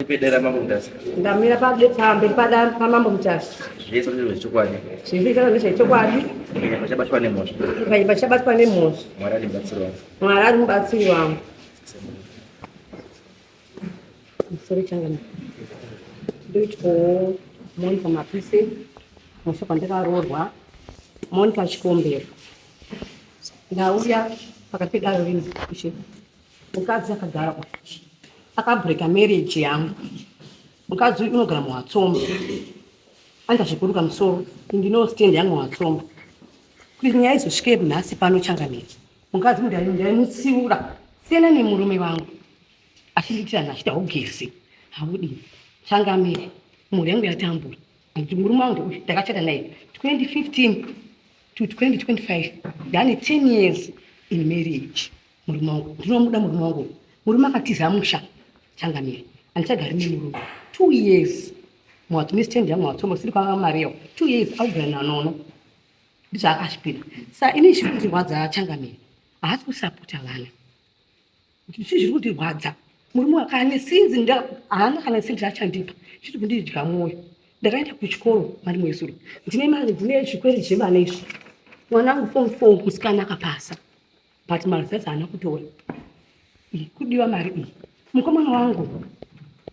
pedera Mambo Mutasa. Ndamira pamberi paMambo Mutasa. Zvese ndezvechokwadi. Zvese ndezvechokwadi. Pachabatwa nemhosva. Pachabatwa nemhosva. Mwari ari mubatsiri wangu. Mwari ari mubatsiri wangu. Sorry changamire. Ndoitwawo Monica Mapise, musha kwandakaroorwa, Monica Chikombero. Ndauya pakati pedare rino ishe. Mukadzi akagara uyu akabreaka marriage yangu. Mukadzi uyu unogara muHatsombe. Anoita zvekuruka musoro. Ndino stand yangu muHatsombe. Kuti nyaya izosvike nhasi pano changamire. Mukadzi uyu ndaimutsiura siyana nemurume wangu. Achindiitira nhasi haugezi haudii changamire mhuri yangu yatambura. Murume wangu uyu ndakachata naye 2015 to 2025 ndane 10 years in marriage. Murume wangu ndinomuda murume wangu. Murume akatiza musha changamire andichagari nemurume 2 years muwatumi stand yangu muwatsombo siri kwanga mariyo 2 years akugara nanono ndizvo akazvipira. Sa ini zviri kundirwadza changamire haasi kusapota vana. Zvii zviri kundirwadza murume wakane sinzi haana kana sendi achandipa chiri kundidya mwoyo. Ndakaenda kuchikoro mari mwezuro ndine mari ndine zvikwere zvevana izvi. Mwana wangu form 4 musikana akapasa but maresults haana kutora. Kudiwa mari iyi. Mukomana wangu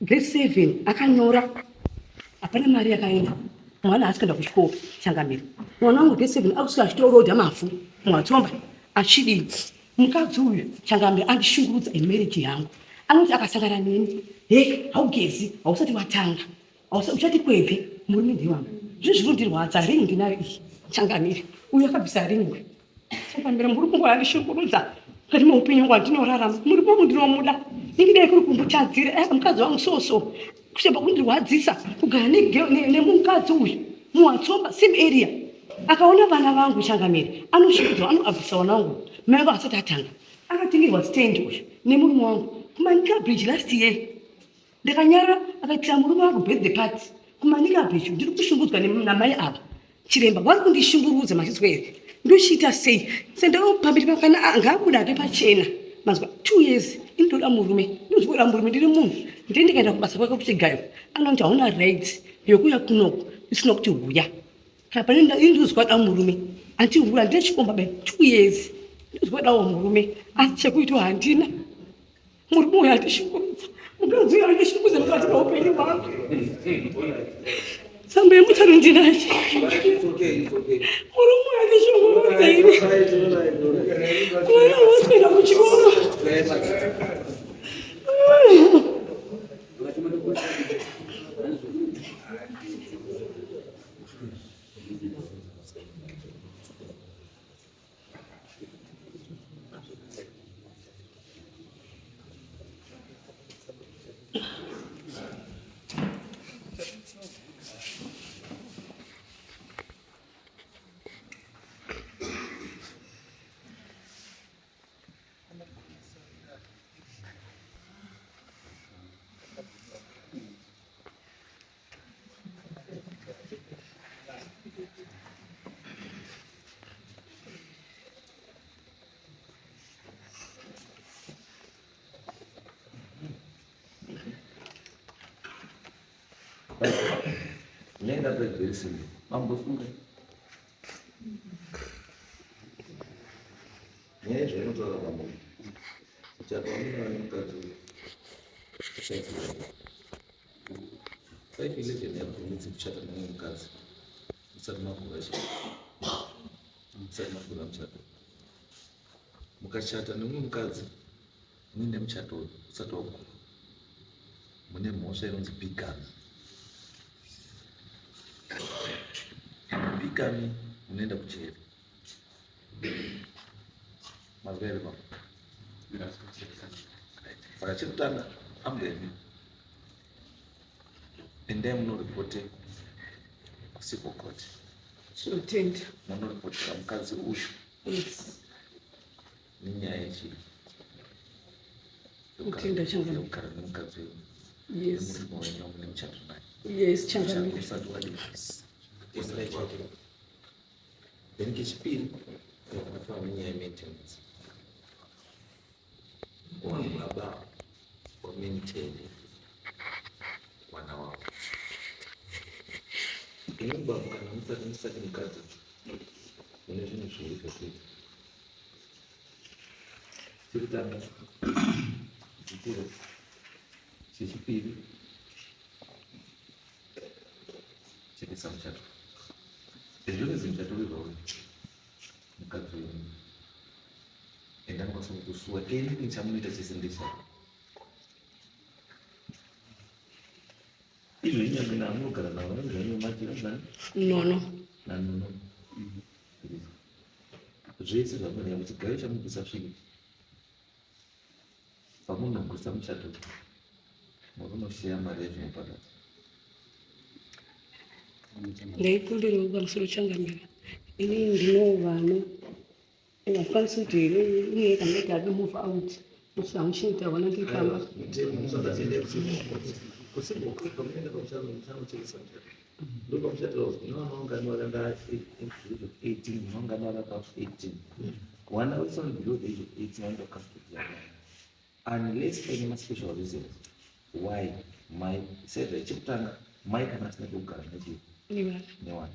grade 7 akanyora hapana mari yakaenda. Mwana haasi kuenda kuchikoro changamire. Mwana wangu grade 7 akusvika achitorodha mavhu muHatsomba achidii. Mukadzi uyu changamire andishungurudza in marriage yangu. Anoti akasangana neni, he haugezi, hausati watanga. Uchati kwebve murume ndewangu. Zvinhu zviri kundirwadza ring ndinayo iyi changamire. Uyu akabvisa ring uyu. Changamire murume wangu andishungurudza mukati meupenyu hwandinorarama. Murume wangu ndinomuda. Ingi dai kuri kumutadzira. Mukadzi wangu so so. Kushamba kundirwadzisa kugara nemukadzi uyu muHatsomba same area. Akaona vana vangu changamire anoshungurudza anoabvisa vana vangu mai vangu asati atanga. Akatengerwa stand uyu nemurume wangu kuManica Bridge last year. Ndakanyara akaitira murume wangu birthday party kuManica Bridge. Ndiri kushungurudzwa namai ava chiremba vari kundishungurudza machidzwa here ndochiita sei sendaro pamberi kana ngaabuda ake pachena mazwa 2 years ini ndoda murume ndozvoda murume ndiri munhu ndiri ndikaenda kubasa kwake kuchigayo anoti hauna right yokuuya kunoku isina kuti huya kana pane ini ndozwa da murume andihura ndine chikomba be 2 years ndozwa dawo murume asi chekuitwa handina. Murume uyu andishungurudza, mukadzi uyu andishungurudza mukati meupenyu hwangu. Tsamba yemutaro ndinacho. Murume uyu andishungurudza ini. Mwana waswera kuchikoro. Nenda very simple. Mambo sunga. Nyaya zvainotaura mambo. Muchato wamuna nemukadzi uyu. 511 yabvumidzi kuchata nemumwe mukadzi musati magura chii musati magura muchato. Mukachata nemumwe mukadzi muine muchato usati wagura mune mhosva inonzi bigamy. Bigamy munoenda kujeri. Mazwa here baba? Saka chekutanga ambeni endai munoripote kucivil court. Tinotenda. Munoripotera mukadzi uyu. Yes. Nenyaya yechii? Kutenda changamire. Yekugara nemukadzi uyu. Yes. Nemurume wenyu mune muchato naye. Yes, changamire. Usati wadii. Usati wadii. Then kechipiri, unobatwa nenyaya yemaintenance. Wanhu baba wamaintain Ini baba kana musati musati mukadzi mune zvinhu zviviri zvekuita. Chekutanga chikuru, chechipiri chekesa muchato. As long as muchato uri zvauri mukadzi wenyu enda mukwanisa kukusuwa anything chamunoita chese ndechako. Izvo inyangwe namunogara navo vanenge vane mati vanzani Nono. Nanono. Zvese zvamunoita chigayo chamubvisa sviki pamunogutsa muchato murunosheya mari yacho mupakati. Ndaikumbirawo pamusoro changamira. Ini ndinovana. Ndakwanisa kuti here iye kana kuti adi move out. Musi hamuchinoita vana ndiri pamba. Wana wese vari below the age of 18 vanoda custody yamai unless paine maspecial reasons why mai said. Chekutanga, mai kana asina pekugara nechii Nevana. Newana.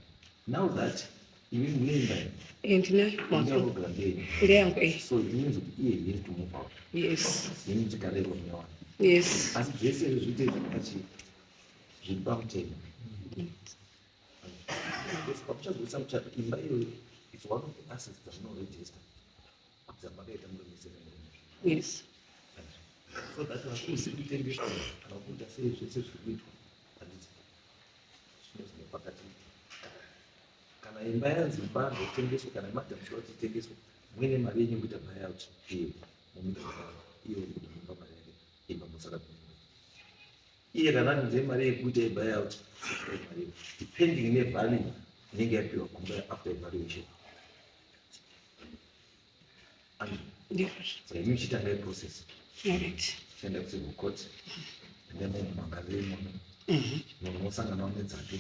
Now that imi munoimba Eh, ndinayo mazuva. kugara ndeyenyu. Ndeyangu eh. So it means kuti iye he has to move out. Imi muchigareko newana. Asi zvese izvi zviite zviri zviri pamutemo. Yes, pamuchazobudisa muchato, imba iyoyo it's one of the assets dzamunoregister kuti dzamakaita muri mese nemurume. So that vakusi kutengeswa kana kuita sei, zvese zviri kuitwa, handiti zvino zvine pakati. Kana imba yanzi imba ndotengeswa, kana madam kuti itengeswe, muine mari yenyu kuita buyout, iye momuita buyout, iye uri kuda mupa mari yake, imba musara. Iye kana anzi mari yekuita ibuyout, mari depending nevalue inenge yapiwa kumba after evaluation. Ndizvo. Saka imi muchitanga iprocess. Chienda kucivil court, ende mumhangarire imomo, munhu wosanganawo nedzake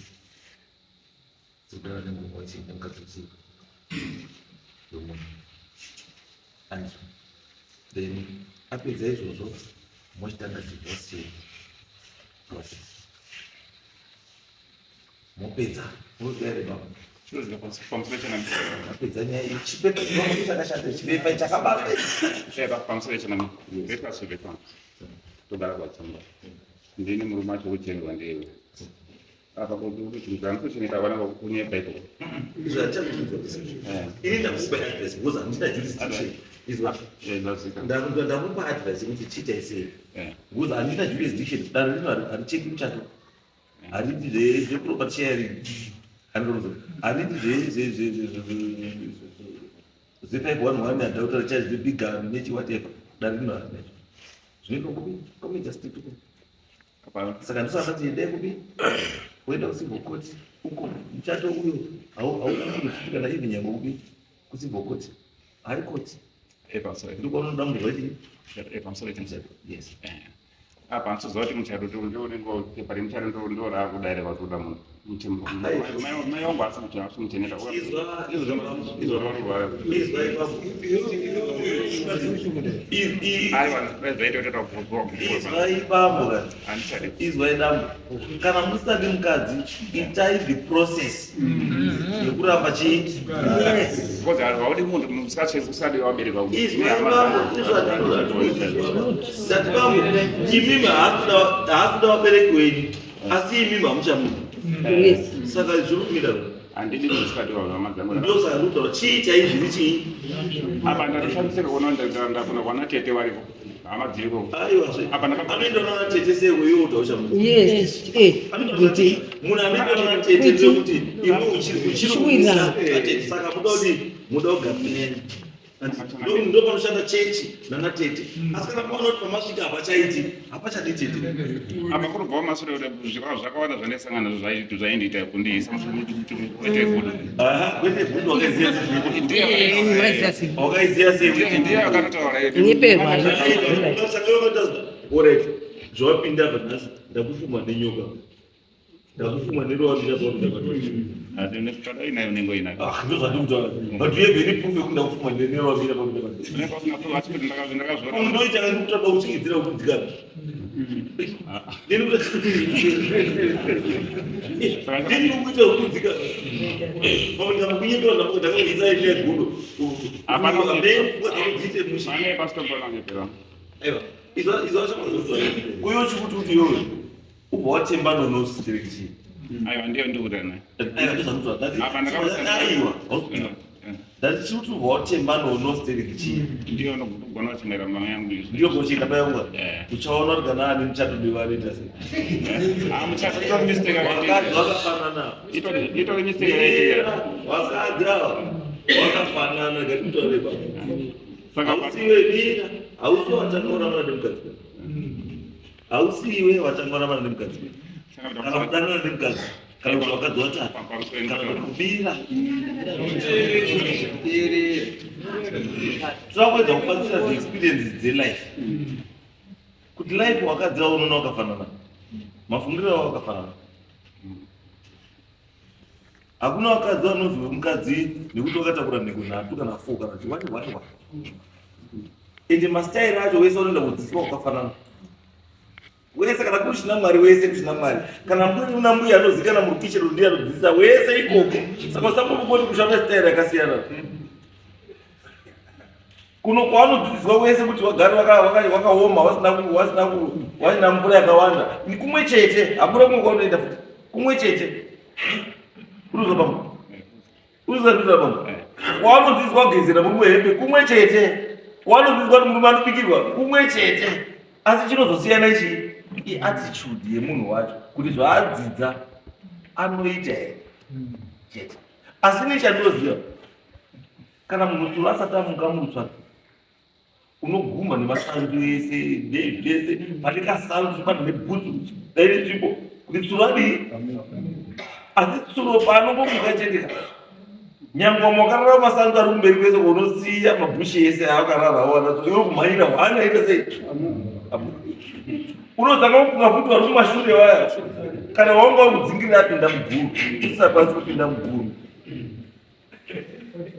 dzekugara nemurume wechii nemukadzi wechii wemunhu, and then apedza izvozvo mochitanga divorce chii process, mopedza. Munozwa here baba? Chinozwa pamusoro chanami. Apedza nyaya iyi, chipepa chibaba chakashata, chipepa chakabata. Pamusoro chanami. Vepasure pano. Togara kwatsamba. Ndini murume acho kuchengerwa ndiwe. Apa kuti muzangu vana vakunyepa ikoko. Izvo handichakutinzwa. Ini ndakupa advice because handina jurisdiction, izwa. Ndazika. Ndakupa advice yekuti chiitai sei because handina jurisdiction. Dare rino haricheki muchato, haridi zveproperty sharing, handinozo haridi zve511 adultery charge, zvebigamy nechi whatever. Dare rino harina izvo. Zvinoitwa kupi? Kwamagistrate uko. Apa Saka ndisati endai kupi, woenda kucivil court uko. Muchato uyo haudamburi futi kana even nyange kupi, kucivil court, high court. Pamusoro. Ndikwaunodamburwa chii? Pamusoro chanami. Yes. Apa handizoziva kuti muchato ndio unenge pepa remuchato ndo raakudaira kuti uda munhu. Mai vangu asi mucheneta. Izwa. Izwa vanorwara. Izwa ipapo. Aiwa, zvaita kuti Izwa ipambo ka. Handichadi. Izwa idambo, kana musati mukadzi, itai the process yekuramba chii. Because haudi munhu usadi wabereka. Izwa ipambo, izwa. Ndati bambo, imimi haasi kuda vabereki wenyu, asi imimi hamuchamuda. Saka zviri kumira. Handidi munhu usingadi hama dzangu. Ndosaka ndikutaura chii chaizviri chii. Apa ndatoshamisika kuona ndakuna kwana tete variko, hama dziriko. Aiwazve. Apa Anoenda nana tete sei iwe uta uchamuda? Yes. Kuti Munhu anoenda nana tete ndekuti imwe uchiri Chiwirana. kuisa. Saka muda kuti muda kugara. Ndo panoshanda chechi nana tete. Asi kana maona kuti pamasvika hapachaiti, hapachadi tete. Apa kurubvawo masure kuti zvikoro zvakawanda zvandisangana nazvo zvaindiita kundiisa kwete gudo. Aha, kwete gudo, wakaiziya sei? Maiziya sei? Wakaiziya sei kuti Ndiye akatotaura. Nyeperwa. Saka iwe wakatazwa, alright, zvawapinda apa nhasi, ndakufuma nenyoka. Ndakufuma nerova Asi unenge uinayo unenge uinayo. Ah, ndozvandikutaura. But you have any proof yekuti ndakufuma nerova mira pakuda padhuze? Unenge usina proof, asi kuti ndakazviona. Unoita kana ndikutanga kuchingidzira kudzikana. Ndini kuita kudzikana. Pamwe ndikakunyepera ndakakuisa ine gudo. Hapana. Dziite mushe. Pane pastor panonyepera. Aiwa. Izwa izwa chakazozwa. Kuyo chikuti kuti iwewe ubva watemba nonositereki. Aiwa, ndiyo ndikuta naye. Aiwa ndozvandikutaura. Apa ndakamusa- Aiwa. Ndati chikuti ubva watemba nonositereki chii? Ndiyo ndogona kuchengeta mama yangu izvi. Ndiyo kochenda payangu. Eh. Uchaona kuti kana ani muchato ndevanoita sei. Ah, muchato itori mistake Vakadzi yakaitika. vakafanana. Itori mistake yakaitika. Vakadzi ava vakafanana ngatitaure baba. Saka Hausiwe dira, hausiwe watanga kuramana nemukadzi. Hausiwe watanga kuramana nemukadzi. Saka Kana kudanana nemukadzi, kana kuti vakadzi vatatu, kana kuti kubira. Tinokuedza kubatsira the experiences dzelife. Kuti life wakadzi ava unoona wakafanana. Mafungiro avo akafanana. Hakuna vakadzi vanonzi mukadzi nekuti wakatakura nhengo nhatu kana 4 kana kuti wani wani wani. Ende masitairi acho wese unoenda kudzidziswa kwakafanana. Wese kana kuchina Mwari wese kuchina Mwari. Kana mburi una mbuya anozikana murukichero ndiye anodzidzisa wese ikoko. Saka usambokuboni kushanda sitairi yakasiyana. Kuno kwavanodzidziswa wese kuti vagare wakaoma vasina vasina vasina mvura yakawanda. Ni kumwe chete, hakuna kumwe kwaunoenda futi. Kumwe chete. Urikuzwa pamwe? Urikuzwa ndizvo pamwe? Kwavanodzidziswa kugezera murume hembe kumwe chete. Kwavanodzidziswa kuti murume anobikirwa kumwe chete. Asi chinozosiyana ichi iattitude yemunhu wacho kuti zvaadzidza anoita here chete. Asi nechandinoziva kana munhu tsuro asati amuka mutsva unoguma nemasanzu ese nezvese pane kasanzu pane nebhutsu dai netsvimbo kuti tsuro adii asi tsuro paanongomuka chete ka nyangwe wakarara masanzu ari kumberi kwese unosiya mabhushi ese aakarara wana iwe kumhanyira hwana ita sei unozanga kufunga futi vari kumashure vaya kana wanga uri kudzingirira apinda muguru usisakwanisi kupinda muguru.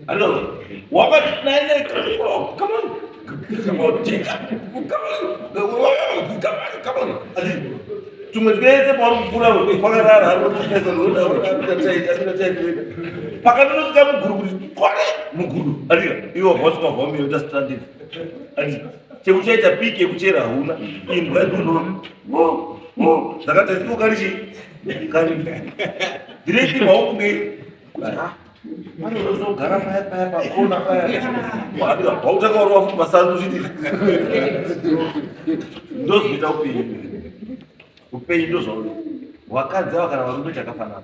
Hello. Wakati nene come on. Come on, take Come on. Come on, come on. Ati tumwe twese pauri kukura kwakarara pakatonosvika muguru kuti kwane muguru atika iwe wabva wasvika vhombe yoita stranded ati chekuchaita piki yekuchera hauna imbwa dzuno dzakati iko kari chii kari direct maukunge kuti ah panozogara paya paya pakona paya wautanga warova futi masanzu zviti ndozvinoita upenyu upenyu ndozvauri wakadzi ava kana varume chakafanana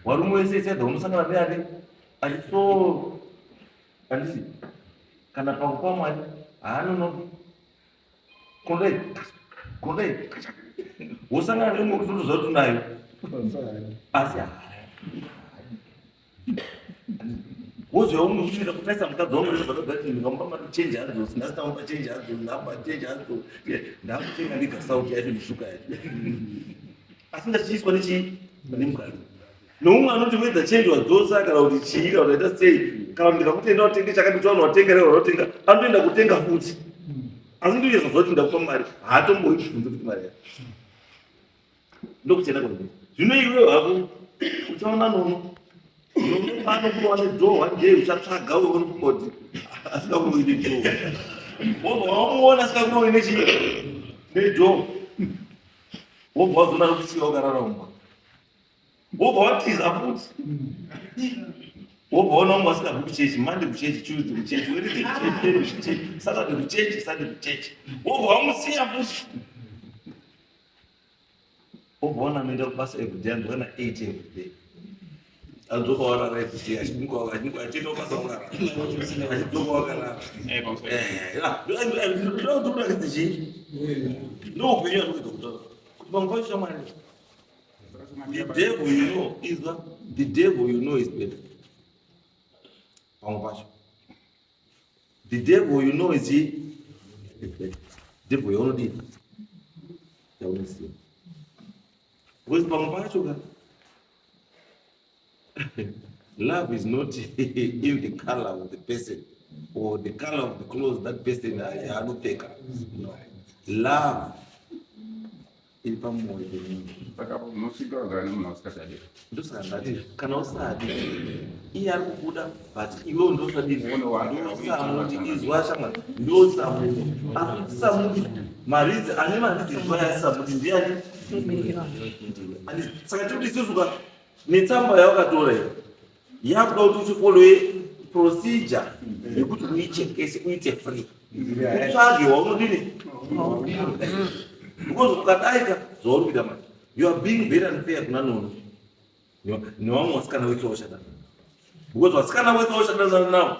varume wese sedha unosangana neani achiso handisi kana pakupa mwari haanonoki kondai kondai wosangana neumwe kuti unoziva kuti unayo asi woziva umwe uchida kutarisa mukadzi wangu ndakati ndikamupa mari change adzosi nhasi ndamupa change adzo ndamupa change adzo ndakutenga ndega sauti yacho neshuka yacho asi ndachiiswa nechii nemukadzi noumwe anoti wedza change wadzosa kana kuti chii kana kuti aita sei kana kuti ndikakuti enda utenge chakati chaona watenga rero watenga anotoenda kutenga futi asi ndoyeza zva kuti ndakupa mari haatomboibvunzi kuti mari yacho ndokuchena kwazvo zvino iwe hako uchaona nono nono panokurwa nedhoo one day uchatsvaga uye unofunga kuti asingakurovi nedhoo wobva wamuona asingakurovi nechii nedhoo wobva wazoona nokusiya wakarara mumba wobva watiza futi wobva waona umwe asingabvi kuchechi Monday kuchechi Tuesday kuchechi Wednesday kuchechi Thursday kuchechi Saturday kuchechi Sunday kuchechi wobva wamusiya futi wobva waona anoenda kubasa everyday anodzoka na 8 everyday adzoka warara everyday achimuka achienda kubasa wakarara achidzoka wakarara. Eh, pamusoro. Ndokuratidza chii ndoupenyu anokuedza kutaura kuti pamwe pacho shamwari the devil you know is the devil you know is better pamwe pacho the devil you know is is better devil yaunodii yaunoziva. Because pamwe pacho ka love is not in the color of the person or the color of the clothes that person yaanopfeka. No. Love iri pamwoyo pemunhu. Saka unosvika wagara nemunhu wausingachadi. Ndosaka ndati kana usadi iye ari kukuda, but iwewo ndosadii, ndosamudi. Izwa shamwari, ndosamudi, asi tisamudi maridzi ane maridzi vaya samudi ndiani? Ndiwe. Saka tiri kuti isusu ka, netsamba yawakatora iyo yakuda kuti uchifollowe procedure yekuti uichekese, uite free, utsvage waunodini, because ukadaika zvauri kuita manje, you are being very unfair kuna Nono nevamwe vasikana wese waushanda, because vasikana wese waushanda navo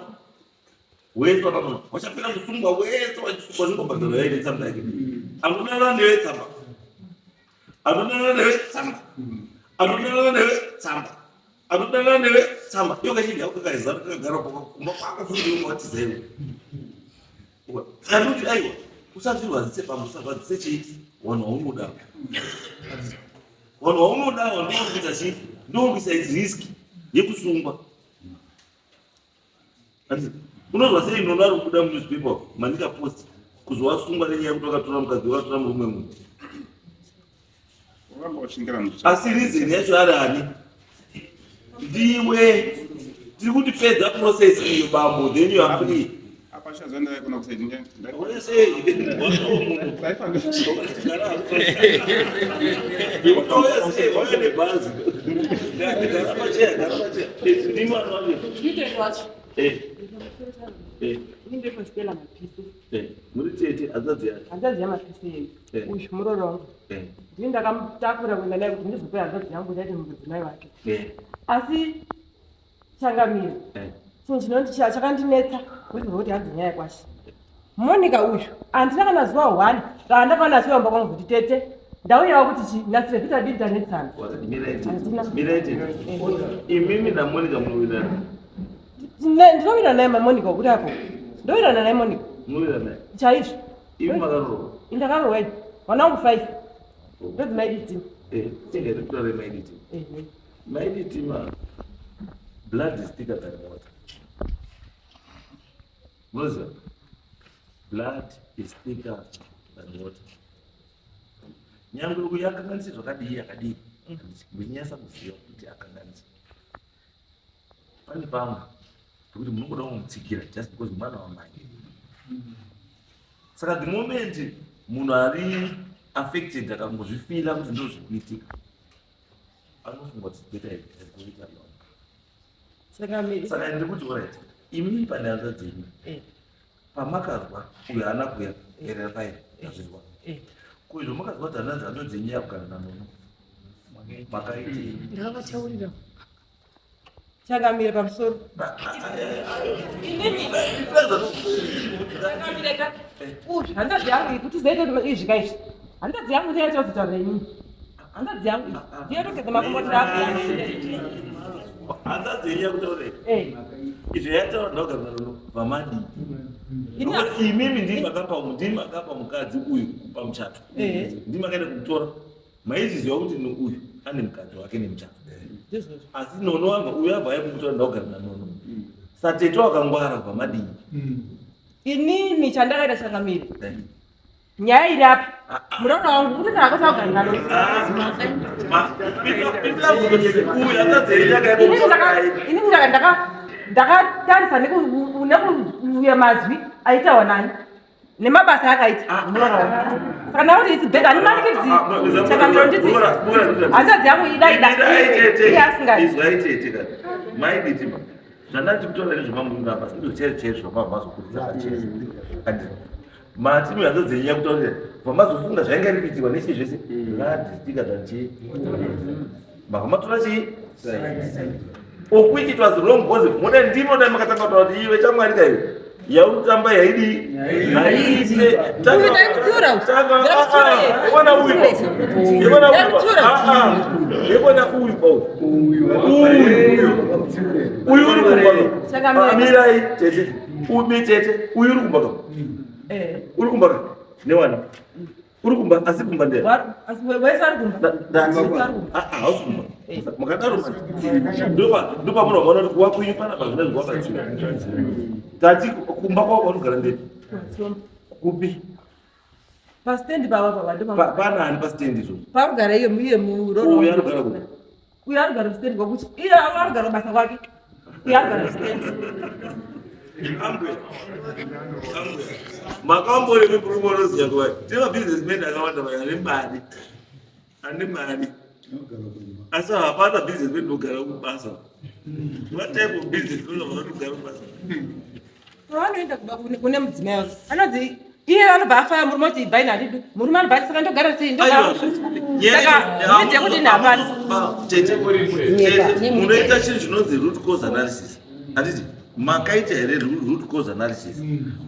wese vanano vachapera kusungwa wese, vachisungwa zvingobhadharwa yaine tsamba yake. Anonana newe tsamba, anonana newe tsamba, anonana newe tsamba, anonana newe tsamba. Iyo kazhinji ako kakaizara kakagara kumba kwako futi, watiza iwe. Saka ndikuti aiwa, usazvirwadzise pamwe, usarwadzise chii vanhu vaunoda. Vanhu vaunoda ndookuita chii, ndokuisa risk yekusungwa. Unozwa sei Nono ari kubuda munewspaper, Manica Post, kuzowasungwa nenyaya yekuti wakatora mukadzi, wakatora murume munhu? Uramba uchingira. Asi reason yacho ari ani? Ndiwe. Tiri kuti pedza process iyo bambo, then you are free. Apa chazondai kuno kusaidi. Uye sei wauya sei, wauya nebhazi. Gara pacheya, gara pacheya. Ndimi vanhu vacho. Ndindoitostela mapisi. Muri tete, hanzvadzi yacho? Hanzvadzi yamapisi yeyu. Uyu muroro wangu. Ndini ndakamutakura kuenda naye kuti ndizope hanzvadzi yangu kuti aite mudzimai wake. Asi changamire, chinhu chinoti chakandinetsa kuti kuti hanzi nyaya yakwashe Monica uyu, handina kana zuva one raandakaona achiwamba kwangu kuti, "Tete, ndauyawo kuti chinasire vitadii tanetsana." Handina. Mirai tete, imimi naMonica munowirirana? Ndinowirirana naye maMonica wekuti apo ndowirirana naye Monica. Munowirirana naye? Chaizvo. Imi makaroorwa? Ndakaroorwa ini, vana vangu 5, ndodzi maiditi. Tingaite kutaura maiditi. Maiditi ma blood is thicker than water. Munoziva blood is thicker than water. Nyangwe uyu akanganise zvakadii akadii, muchinyasa kuziva kuti akanganisa, pane pamwe pekuti munongoda kumutsigira just because mwana wamai. Saka the moment munhu ari affected akangozvifeela kuti ndo zviri kuitika, anofunga kuti better kuita alone. Saka ndiri kuti alright, imimi pane hanzvadzi yenyu, pamakanzwa uyu haana kuya erera pai azvizwa kuizvo, makazwa kuti hanzvadzi hanzvadzi yenyu yakugara naNono, makaitei? Ndakavataurira changamire pamusoro. Inini changamire ka, uyu hanzvadzi yangu iyi, kuti zoite izvi kaizvi, hanzvadzi yangu ndiyo yachazotaura inini. Hanzvadzi yangu iyi ndiyo togeza makombotera ako. Hanzvadzi yenyu yakutaurei? Eh. Izvo yataura ndakugara naNono, vamadii? Ini Nokuti imimi ndimi makapa mukadzi uyu pamuchato. Ndimi makaenda kumutora, maizviziva kuti uyu ane mukadzi wake nemuchato. Ndizvozvo. Asi Nono abva, uyu abva aikumutora, ndakugara naNono, satete wakangwara, vamadii? Inini chandakaita changamire, nyaya iri apa, muroora wangu kuti kana akotagara nalo. Uyu hanzvadzi yenyu yakaenda. Inini ndakatarisa nekuuya mazwi aitawa nani nemabasa akaita muroora wangu, saka ndakuti it's better handimanikidzi chakamiro, nditi hanzvadzi yangu ida ida, iye asingadi. Izwai tete, kana maiditima zvandati kutaura nezvemamurungu apa, sindizvo chaizvo chaizvo zvamava mazokuridza pachena. Mati hanzvadzi yenyu yakutaurira, pamazofunga zvainga iri kuitirwa nechii zvese, blood is thicker than chii, mava matora chii, of which it was wrong, because muda ndimo dai makatanga kutaura kuti iwe chamwari kaiwe yauri kutamba yaidii haiite. Uyu ndaimutsiura uyu. Ndaimutsiura iye. Yekona uyu, yekona uyu, Ndaimutsiura. yekona uyu pa uyu uyu uri kumba. Changamire. Mirai tete, umi tete, uyu uri kumba ka, uri kumba ka newana. Uri kumba asi kumba ndee. Wese vari kumba. Ndati. Ah, ah, hausi kumba. Makadaro manje. Ndopa ndopa munhu wamaona kuti wakwenyu panapa zvina zviwabatsira. Tati kumba kwako wanogara ndee. Kupi? Pastendi pava pava ndo pa. Pana ani pastendi izvo? Parugara iye iye muroro. Uyu anogara kupi? Uyu anogara kustendi kwakuti iye anogara kubasa kwake. Uyu anogara kustendi. Ambuya. Ambuya. Makambori murume unoziva kuva tine mabusinessmen akawanda vaya ane mari. Ane mari. Asi hapana businessman unogara kubasa. What type of business unogara kubasa? Paanoenda kuba kune mudzimai wake. Anonzi iye anobva afaya murume kuti ibvai nhandidi. Murume anobva ati saka ndogara sei ndogara. Saka midzi yekuti ini hapana. Tete, tete, munoita chinhu chinonzi root cause analysis. Handiti makaita here root cause analysis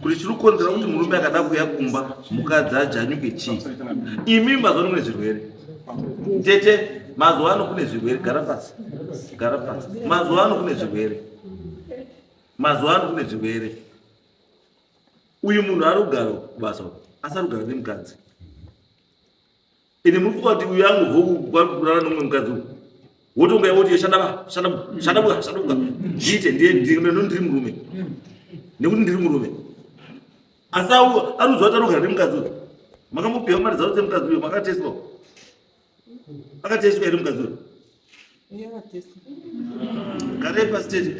kuti chiri kukonzera kuti murume akada kuuya kumba mukadzi ajanyuke chii? Imi mazuva ano kune zvirwere. Tete, mazuva ano kune zvirwere. Gara pasi, gara pasi. Mazuva ano kune zvirwere. Mazuva ano kune zvirwere. Uyu munhu ari kugara kubasa uku, asi ari kugara nemukadzi. Ine muri kufunga kuti uyu angobva kurara nomumwe mukadzi uyu wotonga woti shanda shanda shanda shanda ndiite ndiye ndiri ndiri murume nekuti ndiri murume asi ari kuziva kuti anogara nemukadzi uyu. Makambopiwa mari dzavo dzemukadzi uyu makateswa akateswa here mukadzi uyu? Garai pasi tete.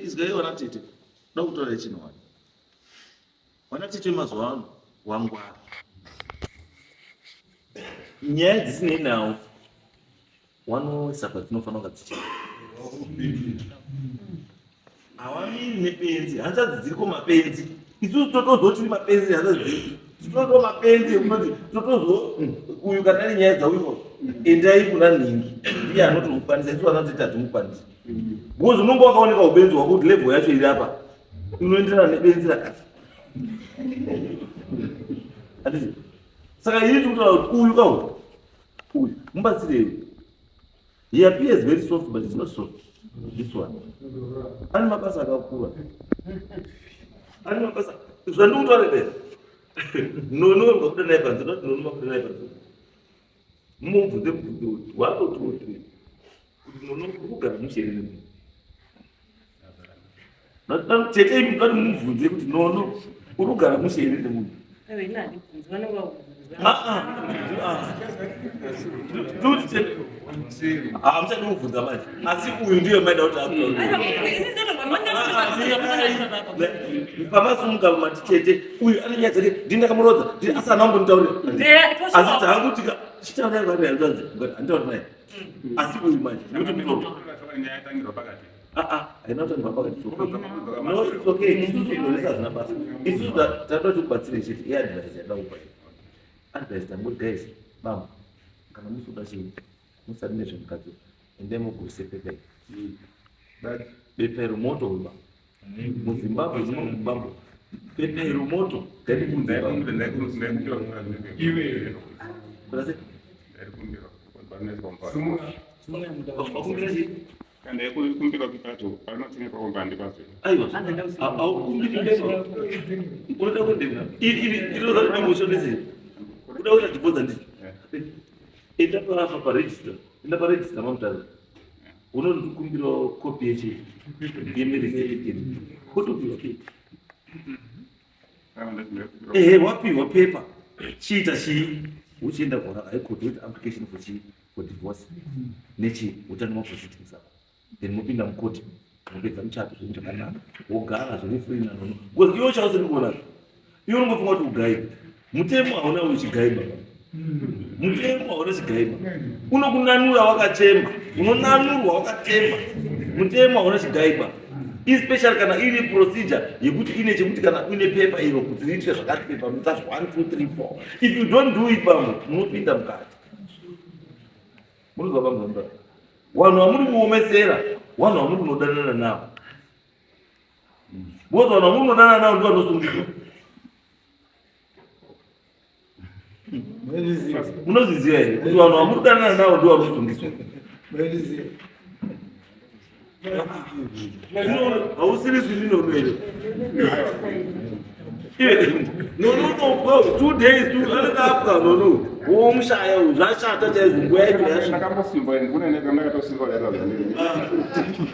Izwai wana tete. Da kutaura chinhu wani. Wana tete mazuva ano wangwara. Nyaya dzisinei nawo wanoisa kwadzinofanira kunga dzichienda. Hawamiri nepenzi, hanzvadzi dziriko mapenzi. Isusu totozoti mapenzi hanzvadzi dziri. Tinoto mapenzi ekunoti totozo uyu kana ane nyaya dzauyo endai kuna nhingi ndiye anotomukwanisa isu vanototi hatimukwanisi. Because unonge wakaoneka ubenzi hwako kuti level yacho iri apa inoenderana nebenzi rakati. Handiti? Saka ini tiri kutaura kuti uyu kauyu uyu mubatsirei. He appears very soft but he's not soft. This one. Ane mabasa akakura. Ane mabasa zvandikutaura be. Nono mabuda naye panze, not nono mabuda naye panze. Mumubvunze mubvunze kuti watoti kuti kuti nono uri kugara mushe here nemunhu. Tete imi mukati mumubvunze kuti nono uri kugara mushe here nemunhu. Aiwa ini handibvunzi vanenge vakubvunza. Hamuchadi kubvunza manje asi uyu ndiye maida kuti akutaure. Pamasumuka mati tete uyu ane nyaya dzake ndini ndakamurodza ndini asi haana kumbonditaurira asi tangu tika chitaura naye hanzvadzi handitauri naye asi uyu manje ndikuti mutoro Nyaya yatangirwa pakati. Haina kutangirwa pakati. No, it's okay. Isusu tinonesa hazvina basa. Isusu tatoda tikubatsire chete iadvice yada kupa advice. Tangoti guys, bambo, kana musi uda chii musati nezvemukadzi, endai muguse pepa iri, bepa iro moto uyu bambo. Muzimbabwe muno bambo, bepa iro moto. Ngandibvunze bambo. Ndaikumbira. Kuda sei? Ndaikumbira. Wakumbira chii? Ndaikumbira kupato panotenga pakomba handipazo. Aiwa, aukumbiri. Unoda kuendera iri iri inoza kuti uda kuita divorce ndii? Enda pafa paregister, enda paregister mamutaura unondikumbirawo kopi yechi yemarriage certificate, wotopiwa pepa. Ehe, wapiwa pepa, chiita chii? Uchienda kuhigh court woita application for chii? For divorce nechi utanga maproceedings ako, then mopinda mukoti mopedza muchato zvinhu zvakanaka, wogara zviri free nanono. Because iwe chausiri kuona, iwe unongofunga kuti ugaiba. Mutemo hauna uchigaiba, mutemo hauna chigaiba. Unokunanura wakachemba, unonanurwa wakatemba. Mutemo hauna chigaiba, especially kana iri procedure yekuti ine chekuti kana uine pepa iro kuti riitwe zvakati pepa mutas 1 2 3 4. If you don't do it pamwe munopinda mukati. Munozwa pamwe vanhu vamuri kuomesera, vanhu vamuri kunodanana navo, because vanhu vamuri kunodanana navo ndo vanosungiswa. Munozviziva here kuti vanhu vamuri kudanana navo ndo vanosungiswa? Hausiriswi ndinono here? Nono unopwa 2 days anenge apwa nono womushaya zvashata chaizvo nguva yacho yasvika. Ndakambosimba kune ndakatosimba daita.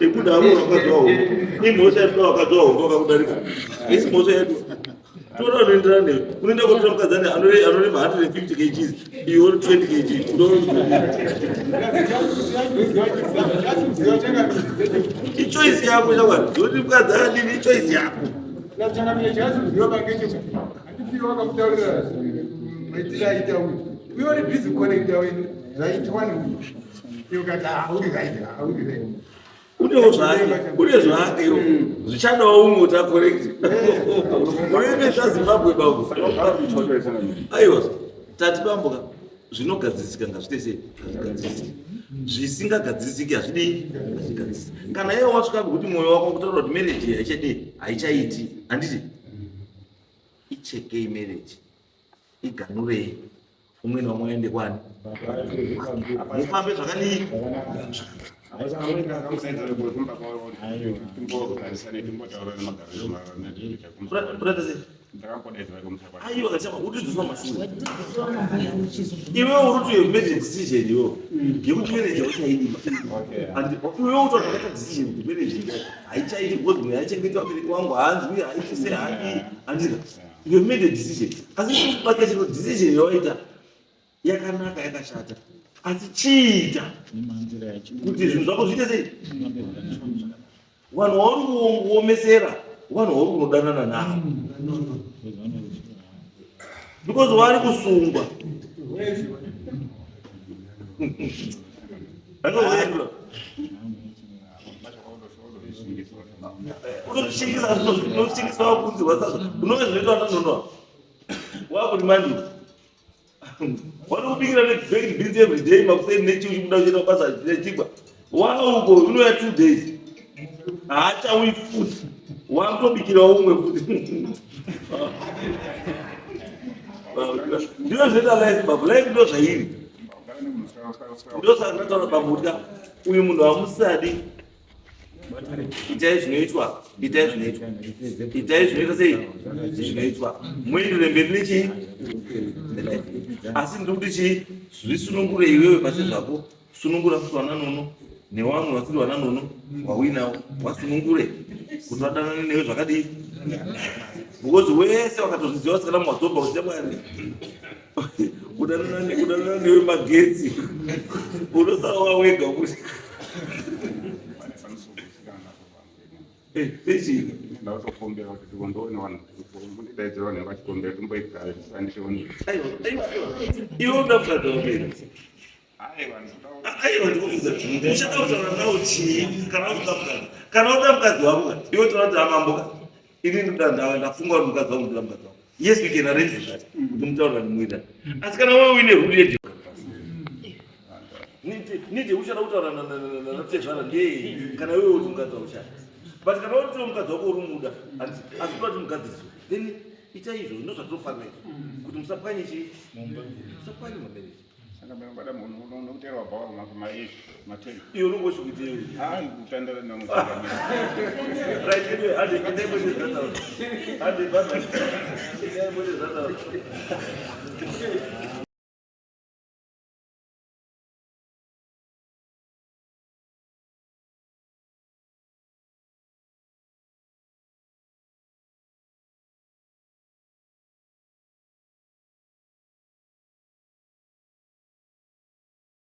Ekuda avo vakadzi wahombe, imhosva yedu. Vakadzi wahombe vakakudarika, isi mhosva yedu. Tora unoenderana newe, unoenda kotora mukadzi anorema 150 kgs, iwe uri 20 kg. Ichoice yako chakwadi zoti mukadzi akadini, ichoice yako. Changamire, chakasimudziwa pangechekuti handifiri wakamutaurira maitiro aita uyu, uye uri busy kuconnecta wenu zvaitwa neuyu, iwe ukati hauri right, hauri right. Unewo zvake, une zvake zvichadawo umwe kuti acorrect. Unoende zvaZimbabwe bambo. Aiwa, tati bamboka, zvinogadzirisika ngazviite sei? Ngazvigadzirisike. Zvisingagadzirisiki hazvidii? Hazvigadzirisiki. Kana iye wasvika pekuti mwoyo wako kutaura kuti marriage haichadii, haichaiti, handiti? Ichekei marriage, iganurei, umwe naumwe aende kwani, mufambe zvakadii. Kurata sei? Aiwa, kachama utidzoswa mashure. Iwewe uri kuti made a decision iwewe yekuti marriage hauchaidi, and iwewe utori wakaita decision kuti marriage haichaiti because munhu aichengeta vabereki wangu haanzwi, haiti sei, haadii, handika? You have made a decision, asi basa chino decision yawaita yakanaka, yakashata, asi chiita kuti zvinhu zvako zviite sei. Vanhu vauri kuomesera, vanhu vauri kunodanana navo, because vari kusungwa. Akazoendwa unoshingisa, unoshingisa wakunzirwa sazvo unove zvinoitwa nanonoa wakuti mandi wanokubikira nebaked beans every day makuseni nechi uchibuda uchienda kubasa nechigwa wauko unouya 2 days, haachauyi futi, wakutobikirawo umwe futi. Ndizvo zvinoita life babo, life ndo zvairi. Ndosaka ndataura babo kuti uyu munhu hamusadi, itai zvinoitwa, itai zvinoitwa, itai zvinoitwa sei, zvinoitwa, muendere mberi nechii nelife. Asi ndiri kuti chii, zvisunungure iwewe pache zvako, sunungura futi vana nono nevamwe vasiri vana nono wauinawo, wasunungure kuti vadanane newe zvakadii, because wese wakatozviziva vasikana muwadzobva kuti chamwari kudanana newe magetsi, unosara wawega kuti echii. Ndautokumbira kuti ndione vanhu mundidaidzira vanhu vachikumbira timboigara tisandione. Aiwa, aiwa, aiwa, iwe unoda mukadzi waperi. Aiwa. Aiwa, ndikubvunza, uchada kutaura nawo chii kana uzoda mukadzi? Kana uda mukadzi wako ka, iwe toda kuti amamboka, ini ndoda, ndafunga kuti mukadzi wangu, ndoda mukadzi wangu. Yes, we can arrange for that kuti mutaura nemuita, asi kana wewe uine rudi yeje nide uchada kutaura natezvara ndeyei kana iwewe uti mukadzi wako chata? But kana uri mukadzi wako uri muda, asi uda kuti mugadziriswe, then ita izvo ndo zvatinofanira izvo kuti musapwanye chii, musapwanye mamarriage. Saka bada munhu unokuteerwa bhawa ma8 ma10. Iwe unongosvikuti Hai, kutandara namwe. Right, anyway, hande, endai mwete zvataura. Hande, bye bye. Endai mwete zvataura.